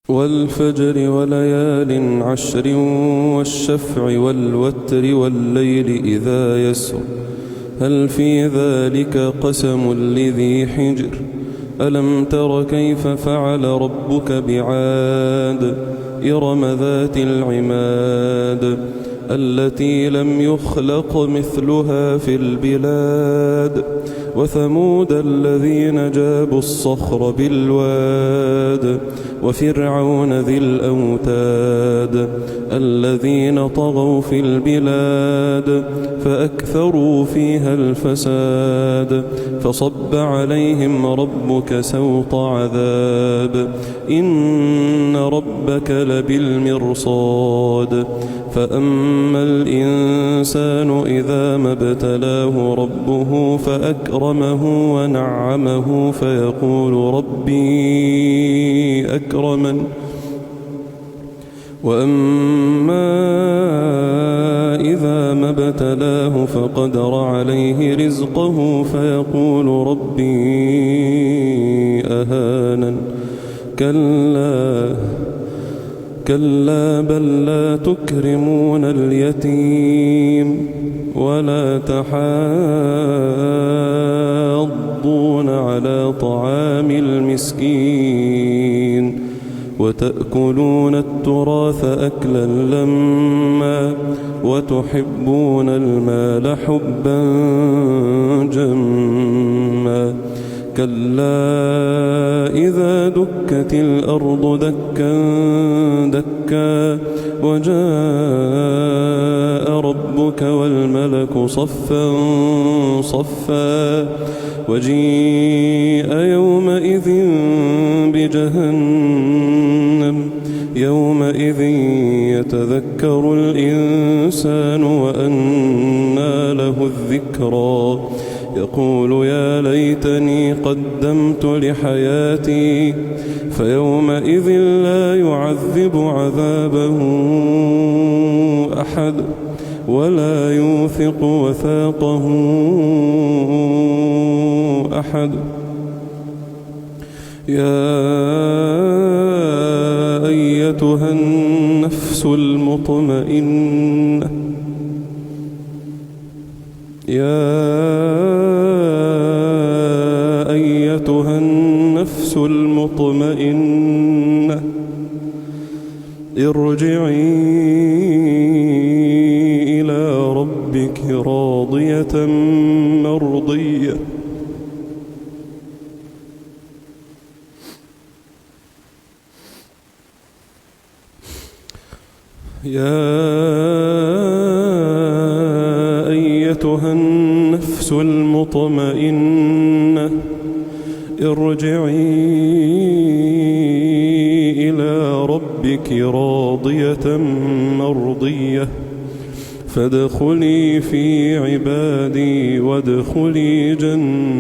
والفجر وليال عشر والشفع والوتر والليل إذا يسر، هل في ذلك قسم لذي حجر؟ ألم تر كيف فعل ربك بعاد إرم ذات العماد التي لم يخلق مثلها في البلاد، وثمود الذين جابوا الصخر بالواد، وفرعون ذي الأوتاد الذين طغوا في البلاد فأكثروا فيها الفساد، فصب عليهم ربك سوط عذاب، إن ربك لبالمرصاد. فأما الإنسان إذا ما ابتلاه ربه فأكرمه ونعمه فيقول ربي أكرمن، وأما إذا ما ابتلاه فقدر عليه رزقه فيقول ربي أهانن. كلا بل لا تكرمون اليتيم ولا تحاضون على طعام المسكين، وتأكلون التراث أكلا لما، وتحبون المال حبا جما. كلا إذا دكت الأرض دكا دكا، وجاء ربك والملك صفا صفا، وجيء يومئذ بجهنم، يومئذ يتذكر الإنسان وأنى له الذكرى. يقول يا ليتني قدمت لحياتي، فيومئذ لا يعذب عذابه أحد ولا يوثق وثاقه أحد. يا أيتها النفس المطمئنة، يا أيتها النفس المطمئنة، ارجعي إلى ربك راضية مرضية. يا أيتها النفس المطمئنة، ارجعي إلى ربك راضية مرضية، فادخلي في عبادي وادخلي جنتي.